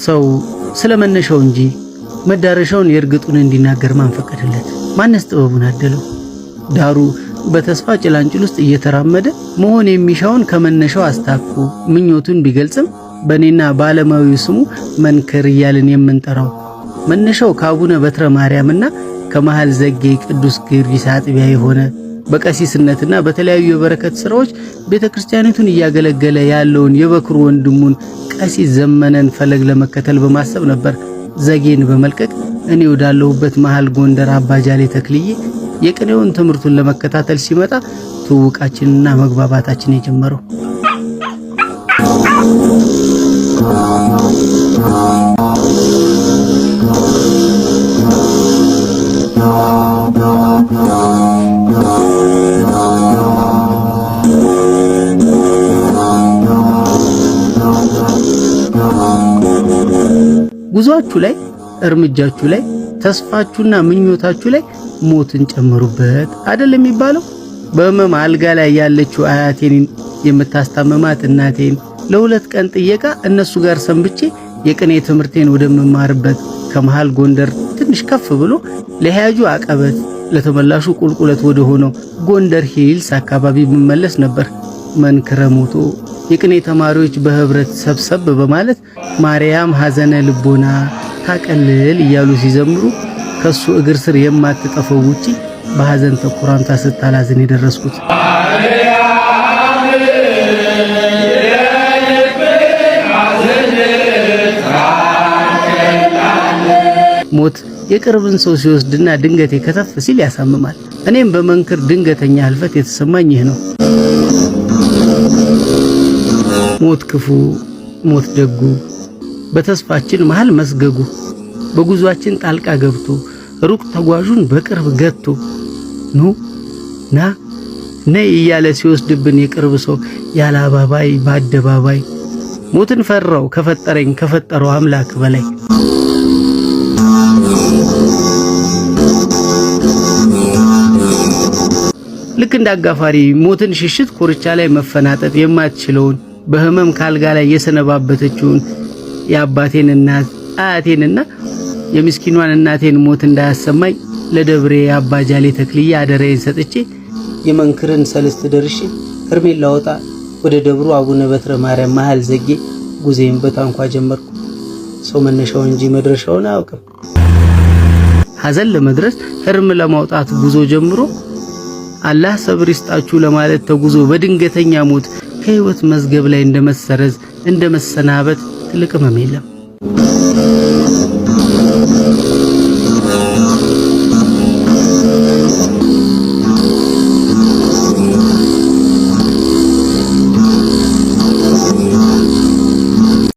ሰው ስለ መነሻው እንጂ መዳረሻውን የእርግጡን እንዲናገር ማን ፈቀደለት? ማንስ ጥበቡን አደለው? ዳሩ በተስፋ ጭላንጭል ውስጥ እየተራመደ መሆን የሚሻውን ከመነሻው አስታኮ ምኞቱን ቢገልጽም በእኔና በዓለማዊው ስሙ መንክር እያልን የምንጠራው መነሻው ከአቡነ በትረ ማርያምና ከመሃል ዘጌ ቅዱስ ጊዮርጊስ አጥቢያ የሆነ በቀሲስነትና በተለያዩ የበረከት ስራዎች ቤተክርስቲያኒቱን እያገለገለ ያለውን የበኩር ወንድሙን ቀሲስ ዘመነን ፈለግ ለመከተል በማሰብ ነበር ዘጌን በመልቀቅ እኔ ወዳለሁበት መሃል ጎንደር አባጃሌ ተክልዬ የቅኔውን ትምህርቱን ለመከታተል ሲመጣ ትውውቃችንና መግባባታችን የጀመረው። ጉዟችሁ ላይ፣ እርምጃችሁ ላይ፣ ተስፋችሁና ምኞታችሁ ላይ ሞትን ጨምሩበት አይደል የሚባለው? በህመም አልጋ ላይ ያለችው አያቴን የምታስታምማት እናቴን ለሁለት ቀን ጥየቃ እነሱ ጋር ሰንብቼ የቅኔ ትምህርቴን ወደምማርበት ከመሃል ጎንደር ትንሽ ከፍ ብሎ ለሄያጁ አቀበት ለተመላሹ ቁልቁለት ወደ ሆነው ጎንደር ሂልስ አካባቢ ብመለስ ነበር። መንክረ ሞቶ የቅኔ ተማሪዎች በህብረት ሰብሰብ በማለት ማርያም ሐዘነ ልቦና ታቀልል እያሉ ሲዘምሩ ከሱ እግር ስር የማትጠፈው ውጪ በሐዘን ተኩራምታ ስታላዝን የደረስኩት። ሞት የቅርብን ሰው ሲወስድና ድንገቴ ከተፍ ሲል ያሳምማል። እኔም በመንክር ድንገተኛ ህልፈት የተሰማኝ ይህ ነው። ሞት ክፉ፣ ሞት ደጉ፣ በተስፋችን መሃል መስገጉ፣ በጉዟችን ጣልቃ ገብቶ ሩቅ ተጓዡን በቅርብ ገጥቶ ኑ ና ነይ እያለ ሲወስድብን የቅርብ ሰው ያለ አባባይ በአደባባይ ሞትን ፈራው ከፈጠረኝ ከፈጠረው አምላክ በላይ። ልክ እንደ አጋፋሪ ሞትን ሽሽት ኮርቻ ላይ መፈናጠጥ የማትችለውን በህመም ካልጋ ላይ የሰነባበተችውን የአባቴን እናት አያቴንና የምስኪኗን እናቴን ሞት እንዳያሰማኝ ለደብሬ አባጃሌ ተክልዬ አደራዬን ሰጥቼ የመንክርን ሰልስት ደርሼ እርሜን ላወጣ ወደ ደብሩ አቡነ በትረ ማርያም መሃል ዘጌ ጉዜን በታንኳ ጀመርኩ። ሰው መነሻው እንጂ መድረሻውን አያውቅም። ሐዘን ለመድረስ እርም ለማውጣት ጉዞ ጀምሮ አላህ ሰብር ይስጣችሁ ለማለት ተጉዞ በድንገተኛ ሞት ከህይወት መዝገብ ላይ እንደመሰረዝ እንደመሰናበት ትልቅ ህመም የለም።